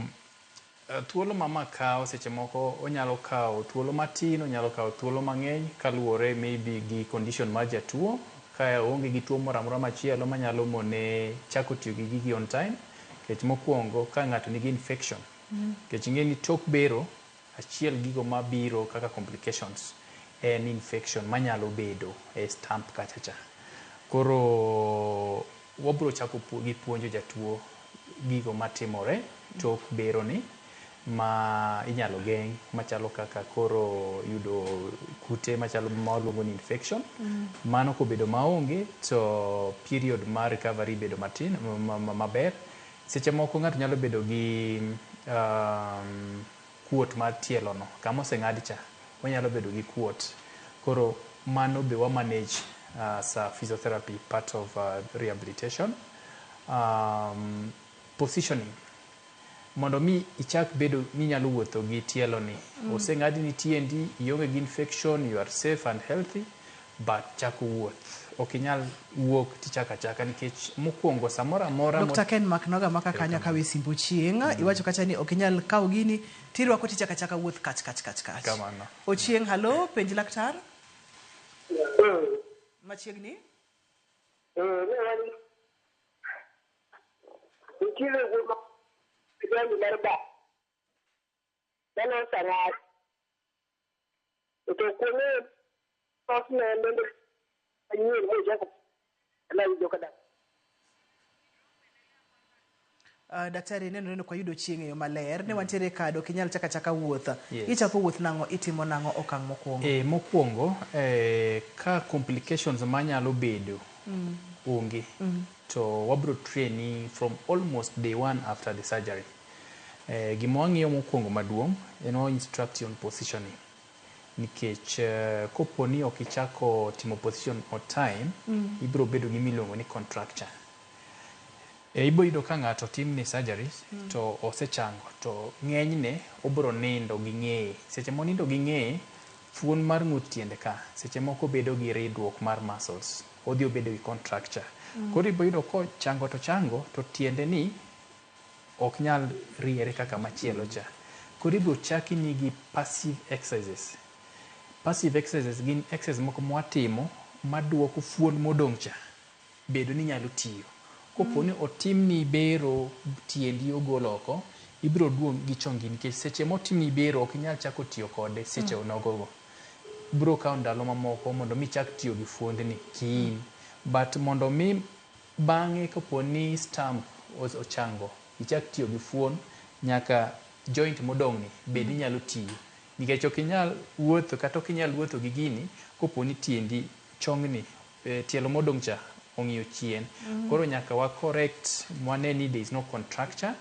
thuolo ma ma kawo seche moko onyalo kawo thuolo matin, onyalo kawo thuolo mang'eny kaluwore maybe gi condition mar jatuo. Ka oonge gi tuo moro amora machielo manyalo mone chako tiyo gi gigi on time. Nikech mokwongo ka ng'ato nigi infection, nikech ing'e ni tok bero, achiel gigo mabiro kaka complications en infection manyalo bedo e stump kacha cha. Koro wabro chako gi puonjo jatuo gigo matimore tok bero ni ma inyalo geng' machalo kaka koro yudo kute machalo ma waluongo ni infection. Mano kobedo maonge to period mar recovery bedo matin maber. Seche moko ng'ato nyalo bedo gi kuot mar tielo no, kama oseng'ad cha, onyalo bedo gi kuot. Koro mano be wa manage as a physiotherapy part of rehabilitation. Positioning. Mondo mi ichak bedo ni inyalo wuotho gi tielo ni. Oseng'adni tiendi, ionge gi infection, you are safe and healthy, but chako wuoth. Ok inyal wuok tichako achaka nikech mokwongo samoro amora Dr. Ken Maknoga maka kanyo kawe simbo chieng'. Iwacho kacha ni ok inyal kawo gini tirwako tichako achaka wuoth kach kach kach kach. Kamano. Ochieng', halo, penj laktar. Machiegni. Nitiere wuoth ma mar ba mano sang'at to kuonde thothne bende manyien mochako awinjo ka Daktari, nenore ni ok wayudo chieng' e yo maler. Ne wantiere kado, ok inyal chako achaka wuoth. Yes. Ichako wuoth nang'o, itimo nang'o okang' mokwongo? Mokwongo, ka complications manyalo bedo onge, to wabro traini from almost day one after the surgery. Gima wang'iyo mokwongo maduong' en wa instruct you on positioning. Nikech kopo ni ok ichako timo position on time, ibiro bedo gi miluongo ni contracture. Ibo yudo ka ng'ato otimne surgery to osechango to ng'enyne obiro nindo gi ng'eye. Seche monindo gi ng'eye, fuon mar ng'ut tiende ka seche moko bedo gi ridruok mar muscles. Odhi obedo gi contracture. Koro ibo yudo kochango to chango to tiende ni ok nyal riere kaka machielo cha. Koro ibiro chaki ni gi passive exercises. Passive exercises gin exercises moko mwatimo maduoko fuon modong' cha bedo ni nyalo tiyo. Kopo ni otimni bero tiendi ogol oko, ibiro duong' gi chongi nikech seche motimni bero ok inyal chako tiyo kode seche onogogo. Biro kawo ndalo mamoko mondo mi ichak tiyo gi fuondni kiin. But mondo mi bang'e kopo ni stump ochango, ichak tiyo gi fuon nyaka joint modong' ni bed inyalo tiyo. Nikech ok inyal wuotho kata ok inyal wuotho gi gini kopo ni tiendi chongni, tielo modong' cha ong'iyo chien. Koro nyaka wa correct mwane ni there is no contracture.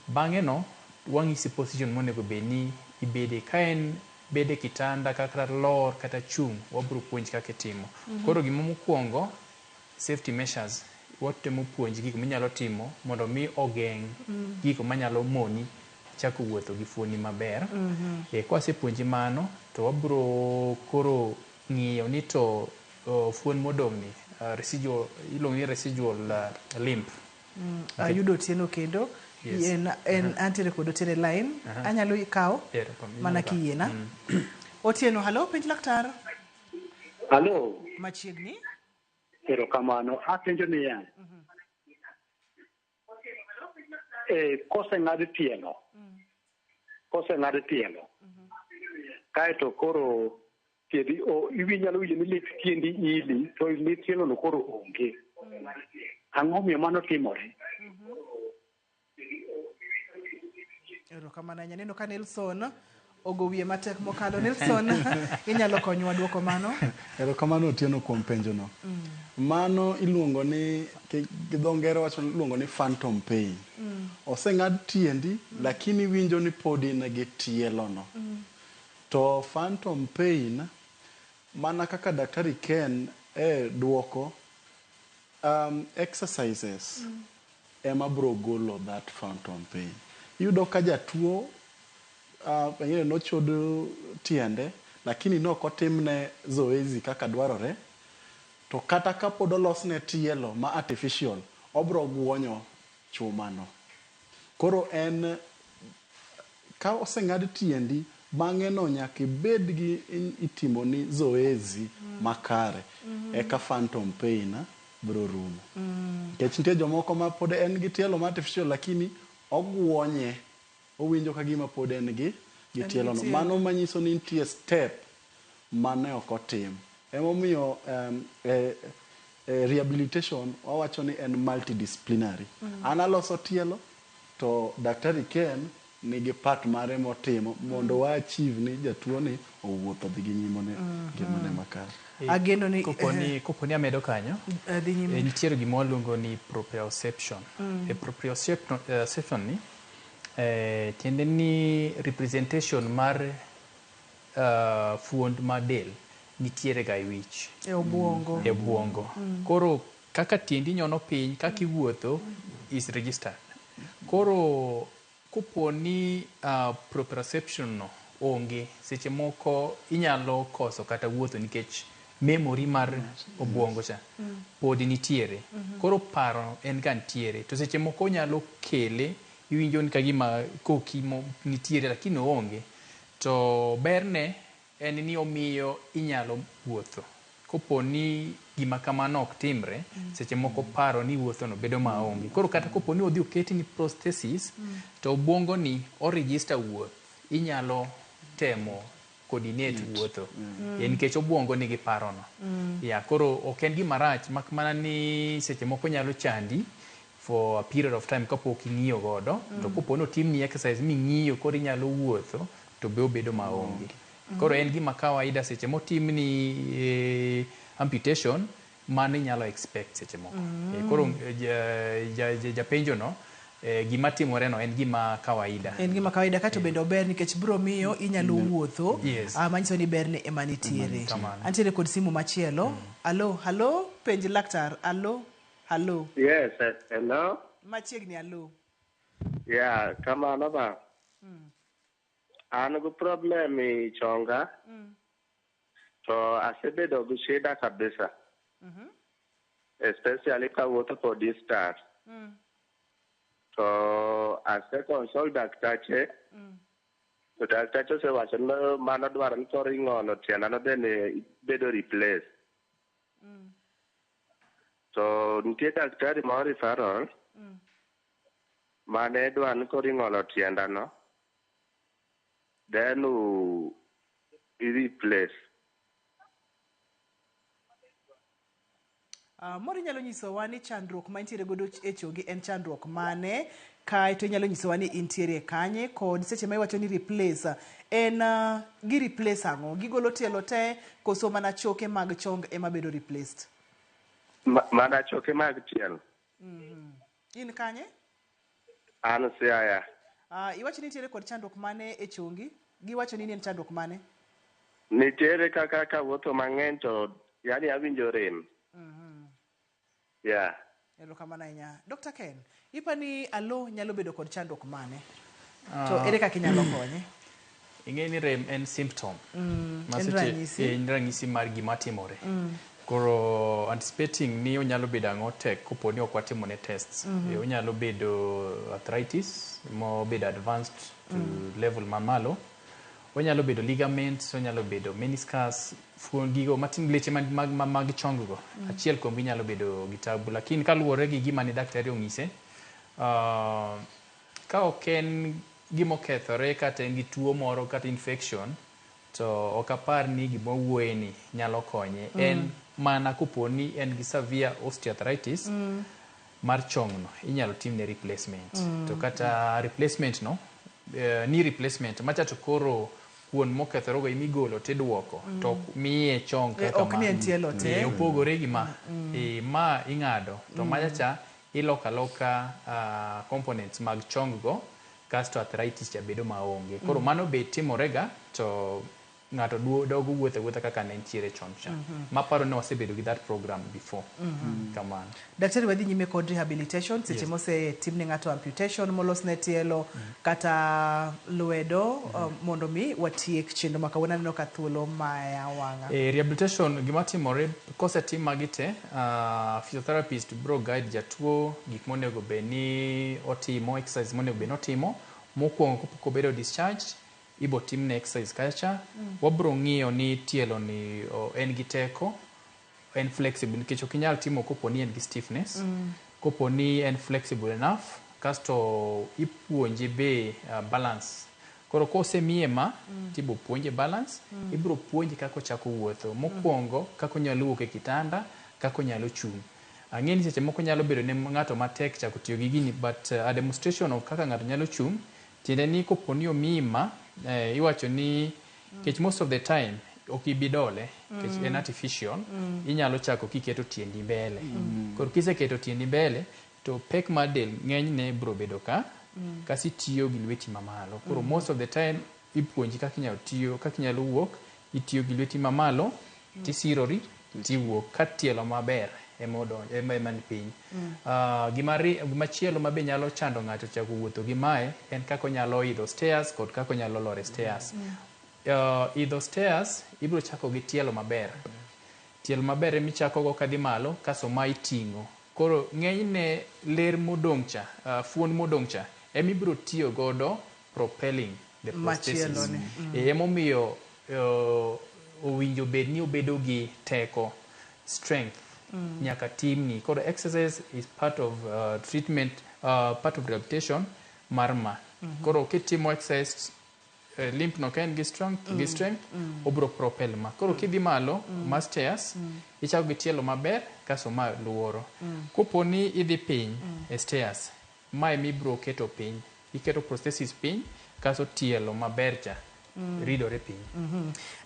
Bang'e no wang'isi position monego bed ni ibede. Ka en bede kitanda kata lor kata chung', wabiro puonji kaka itimo. Koro gima mokwongo, safety measures, watemo puonji gik minyalo timo mondo mi ogeng' gigo manyalo moni chako wuotho gi fuoni maber. Kwasepuonji mano, to wabiro koro ng'iyo ni to fuon modong' ni, residual, iluongo ni residual limb. Ayudo Otieno kendo. Yes. En antiere kod Otieno e line. Anyalo kawo mana Inyalo kawo. kiyiena. Otieno, halo, penj laktar. Halo. Machiegni. Erokamano. Apenjo niya. Koseng'ad tielo. Koseng'ad tielo. Kaeto koro tiendi inyalo winjo ni lith tiendi ili to lith tielo no koro onge. Ang'o miyo mano timore? Erokamano ahinya. Aneno ka Nelson Ogo wiye matek mokalo. Nelson, inyalo konywa duoko mano? Erokamano Otieno kuom penjono. Mano iluongo ni, gi dho ngere wacho iluongo ni phantom pain. Oseng'ad tiendi, lakini iwinjo ni pod in gi tielono. To phantom pain, mana kaka Daktari Ken e duoko, exercises ema bro golo that phantom pain. Iyudo ka jatuo pengine nochod tiende, lakini nok otimne zoezi kaka dwarore, to kata kapod olosne tielo ma artificial, obro guonyo chumano. Koro en ka oseng'ad tiendi, bang'e no nyaka ibed gi itimoni zoezi makare, eka phantom pain bro rumo. Nikech nitie jomoko ma pod en gi tielo ma artificial, lakini oguonye, owinjo ka gima pod en gi tielo no. Mano manyiso ni nitie step mane ok otim. Emomiyo rehabilitation wawacho ni en multidisciplinary. An aloso tielo, to Daktari Ken nigi part mare motimo mondo wa achieve ni jatuo ni owuotho dhi gi nyimone ngimane makare. Ageno ni koponi amedo kanyo, dhi nyime. Nitiere gima waluongo ni proprioception. E proprioception ni tiende ni representation mar fuond mar del nitiere ga e wich. E obwongo. E obwongo. Koro kaka tiendi nyono piny, kaka iwuotho is registered. Koro kopo ni proprioception no onge, seche moko inyalo koso kata wuotho nikech memory mar obwongo cha pod nitiere. Koro paro en ga nitiere. To seche moko onyalo kele, iwinjo ni kagima koki nitiere lakini oonge. To berne en ni omiyo inyalo wuotho. Kopo ni gima kamano ok timre, seche moko paro ni wuotho no bedo maonge. Koro kata kopo ni odhi oketi ni prosthesis, to obwongo ni o register wuoth, inyalo temo coordinate wuotho. Nikech obwongo nigi paro no. Ya, koro ok en gima rach, mak mana ni seche moko nyalo chandi for a period of time kapok ing'iyo godo. To kopo ni otimni exercise ming'iyo koro inyalo wuotho, to be obedo maonge. Koro en gima kawaida seche motimni amputation, mano inyalo expect seche moko. Koro japenjo no, gima timore no en gima kawaida. En gima kawaida kato bende ober nikech bro miyo inyalo wuotho. Manyiso ni berne ema nitiere. Antiere kod simu machielo. Alo, halo, penj laktar. Alo, halo. Yes, hello. Machiegni alo. Yeah, kamano ba. An gi problem e chonga. To asebedo gi shida kabisa. Especially kawuotho for distance. To ase consult daktache. To daktache osewacho ni mano dwaro ni koro ing'olo tienda no bende bedo replace. To nitie daktari moro referral mane dwa ni koro ing'olo tienda no. Then i replace. Moro inyalo nyisowa ni chandruok ma intiere godo e chogi en chandruok mane, kaeto inyalo nyisowa ni intiere kanye, kod seche ma iwacho ni replace, en gi replace ang'o? Gigolo tielo te koso mana choke mag chong ema bedo replaced? Mana choke mag tielo. In kanye? An Siaya. Iwacho ni nitiere kod chandruok mane e chongi? Giwacho ni en chandruok mane? Nitiere kaka kawuotho mang'eny to yani awinjo rem. Yeah. Erokamano ahinya. Dr. Ken, ipani alo nyalo bedo kod chandruok mane? To ere kaka inyalo konye? Ing'e ni rem en symptom. En ranyisi. En ranyisi mar gima timore. Koro anticipating ni onyalo bedo ang'o tek kopo ni ok watimo ne tests. Onyalo bedo arthritis mobedo advanced to level mamalo. Onyalo bedo ligaments, onyalo bedo meniscus, fuon gigo matin leche mag chong go. Achiel kuom gi nyalo bedo gi tabu, lakini kaluwore gi gima ne daktari onyise, ka ok en gima okethore kata en gi tuo moro kata infection, to ok apar ni gima wuoye ni nyalo konye. En mana kopo ni en gi severe osteoarthritis mar chongno, inyalo timne replacement. To kata replacement no, ni replacement macha to koro Kuon mokethorego emigolo tiduoko to ok miye chong kaka ok ma. ni en tielo te. Opogore gi ma. Ma ing'ado to macha cha iloko aloka components mag chong go kasto arthritis cha bedo maonge. Koro mano be timorega to ng'ato dogo wuotho awuotha kaka ne entiere chon cha. Maparo ni wasebedo gi that program before. Kamano. Daktari, wadhi nyime kod rehabilitation seche mosetim ne ng'ato amputation, molos ne tielo kata lwedo, mondo mi watiek chenro ma kawuono. Aneno ka thuolo maya wang'a. Rehabilitation gima timore kosetim magi te, physiotherapist bro guide jatuo gik monego bed ni otimo, exercise monego bed ni otimo. Mokwongo kapok obedo discharged, ibo timne exercise kacha. Wabro ng'iyo ni tielo ni en gi teko, en flexible, nikech ok inyal timo kopo ni en gi stiffness. Kopo ni en flexible enough, kasto ipuonje be balance. Koro kosemiye ma, tibo puonje balance, ibro puonje kaka ochako wuotho. Mokwongo, kaka onyalo wuok e kitanda, kaka onyalo chung'. Ang'e ni seche moko nyalo bedo ne ng'ato matek chako tiyo gi gini, but a demonstration of kaka ng'ato nyalo chung', tiende ni kopo ni omiyi ma, iwacho ni nikech most of the time ok ibi dole, nikech en artificial, inyalo chako kiketo tiendi mbele. Koro kiseketo tiendi mbele, to pek mar del ng'enyne biro bedo ka, kasi itiyo gi lweti mamalo. Koro most of the time ipuonji kaka inyalo tiyo, kaka inyalo wuok, itiyo gi lweti mamalo, tisirori, tiwuok ka tielo maber ema odonjo, ema ni piny. Gimachielo ma be nyalo chando ng'ato chako wuotho gi mae en kaka onyalo idho stairs kod kaka onyalo lor e stairs. Idho stairs ibiro chako gi tielo maber. Tielo maber ema ichako go kadhi malo kasto ma iting'o. Koro ng'enyne ler modong' cha, fuon modong' cha ema ibiro tiyo godo propelling the prosthesis. Machielo ni. Emomiyo owinjo bed ni obedo gi teko, strength, nyaka timni. Koro exercise is part of treatment, part of rehabilitation mar ma. Koro kitimo exercise, limb no ka en gi strength, gi strength, obro propel ma. Koro kidhi malo mar stairs, ichako gi tielo maber kasto ma luoro. Kopo ni idhi piny e stairs, mae mibro keto piny. Iketo prosthesis piny, kasto tielo maber cha ridore piny.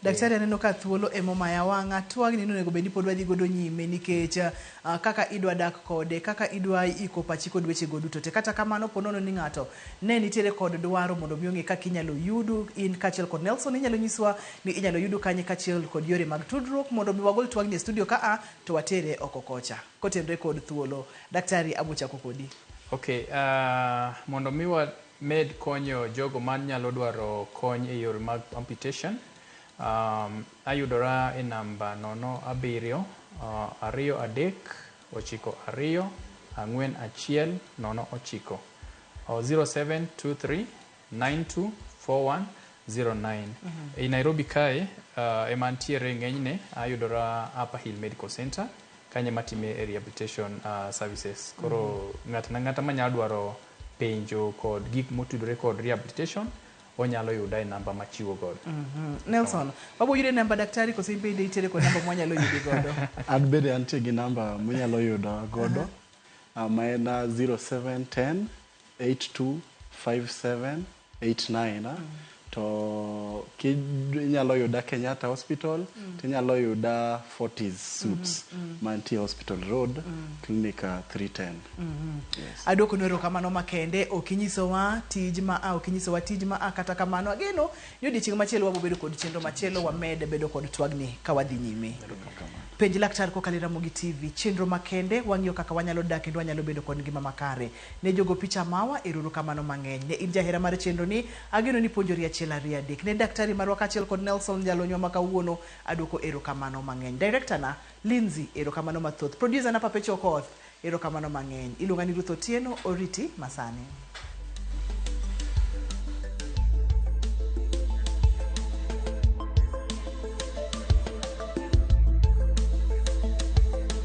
Daktari, aneno ka thuolo emomaya wang'a. Twagni nonego bed ni pod wadhi godo nyime nikech kaka idwa dak kode, kaka idwa iko pachi kod wechego duto te. Kata kamano, po nono ni ng'ato ne nitiere kod dwaro mondo mi ong'e kaka inyalo yudu in kaachiel kod Nelson, inyalo nyiswa ni inyalo yudu kanye kaachiel kod yore mag tudruok mondo mi wagol twagni e studio ka a to watere oko kocha. Kotenre kod thuolo. Daktari, abo chako kodi. Okay, mondo mi wamed konyo jogo manyalo dwaro kony e yore mag amputation, ayudora e namba 07 23 92 41 09. 0723 92 41 09. E Nairobi kae ema ntiere ng'enyne ayudora Upper Hill Medical Center kanyo ema atime rehabilitation services. Koro ng'ato ang'ata manyalo dwaro penjo kod gik motudore kod rehabilitation onyalo yuda e namba machiwo godo. Nelson, wabo yude namba daktari koso in bende itiere kod namba mwanyalo yudi godo? An bende antie gi namba munyalo yuda godo, ma en 0710 8257 89. To inyalo yuda Kenyatta Hospital, tinyalo yuda Fortis Suites mantie Hospital Road, Clinic 310. Yes. Adwoko nu erokamano makende. Ok inyisowa tij ma a, ok inyisowa tij ma a. Kata kamano, ageno ni odiochieng' machielo wabo bedo kod chenro machielo, wamed bedo kod twagni ka wadhi nyime. Penj Laktar kokalo e Ramogi TV, chenro makende wang'iyo kaka wanyalo dak kendo wanyalo bedo kod ngima makare. Ne jogo picha mawa, erokamano mang'eny. Ne in jahera mar chenro ni, ageno ni puonjori achiel ariyo adek. Ne daktari marwa kaachiel kod Nelson jalonywa ma kawuono, adwoko erokamano mang'eny. Director na, Lindsay, erokamano mathoth. Producer na Papecho Okoth, erokamano mang'eny. Iluonga ni Ruth Otieno, oriti masani.